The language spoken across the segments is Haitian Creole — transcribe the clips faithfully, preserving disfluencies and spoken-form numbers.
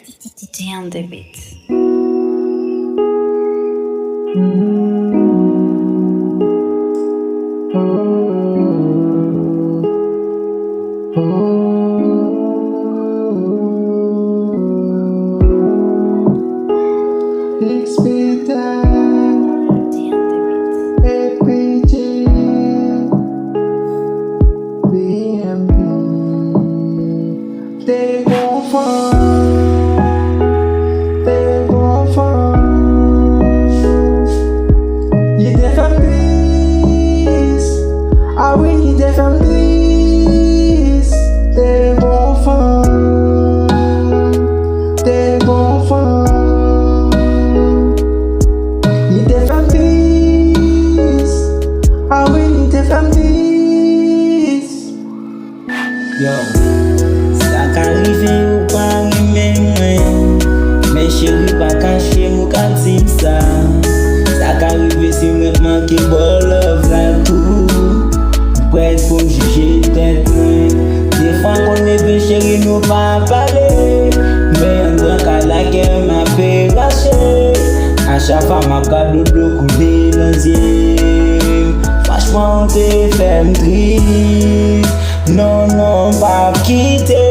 D J on the beat. Expedit, A P G, B M P. Te gon fanm, te gon fanm. Li te fè m tris. A wi, li te fè m tris. Te gon fanm, te gon fanm. Li te fè m tris. A wi, li te fè m tris. Yo, sa ka rive yo pa renmen mwen, men cheri pa kache m ou ka di m sa. Sa ka rive si mwen t manke ba w love la tou, m prèt pou m jije tèt mwen. Defwa konn leve cheri nou pa pale, men anndan kay la kè m ape rache. A chak fwa m ap gad dlo dlo koule nan zye m. Franchman ou te fè m tris. Non, non, m p ap kite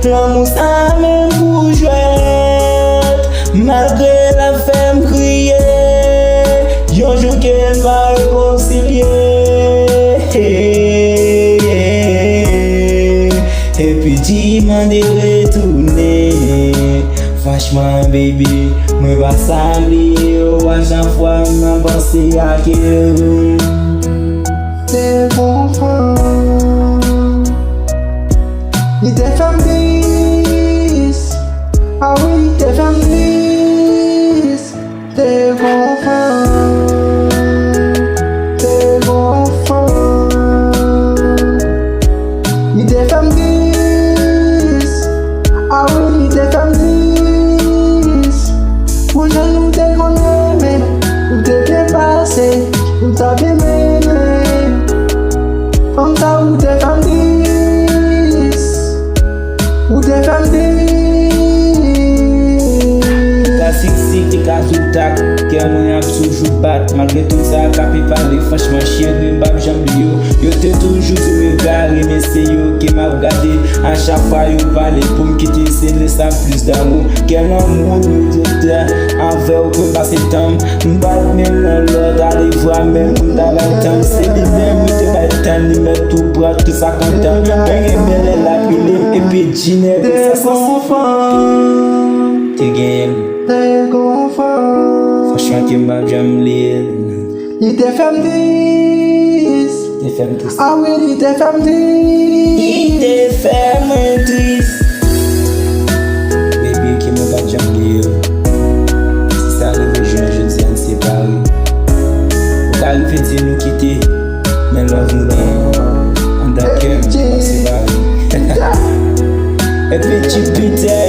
lanmou sa menm pou jwèt. Malgre l ap fè m kriye, yon jou ke n va rekonsilye. Epi di mande retounen. Franchman, baby, mwen pa sa bliye w a chak fwa m ap panse ak ou. Te gon fanm, li te fè m tris. A wi, li te fè m tris. Te gon fanm, te gon fanm. Li te fè m tris. A wi, li te fè m tris. Pou jan nou te konn renmen, ou te byen pase, ou t ap byen mennen. Fanm sa ou te fè m tris. Ou te fè m tris. Ka siksik, te ka toutak, kè mwen ap toujou bat. Malgre tout sa k ape pale, franchman cheri m p ap janm bliye w. Yo te toujou di m egare, men se yo ke m ap gade. A chak fwa yo pale pou m kite, se le sa plis damou. Kè lanmou nou te fè avè w pou m pase tan m. M bat men nan lòt, ale vwa menm pou m ta bay tan m. Se li menm mwen te bay tan, li mèt tou pran tout sa kontan. Mwen renmen lè l ap rele m epi di nèg sa sanse. Te genyen l. Franchman ke m p ap janm bliye l. Li te fè m tris. Te fè m tris. A wi, li te fè m tris. Li te fè mwen tris. Baby, ke mwen p ap janm bliye w. Si sa rive jounen jodi a n separe, ou ka rive di nou kite, men love nou gen anndan kè m, n p ap separe. Epi Jupiter,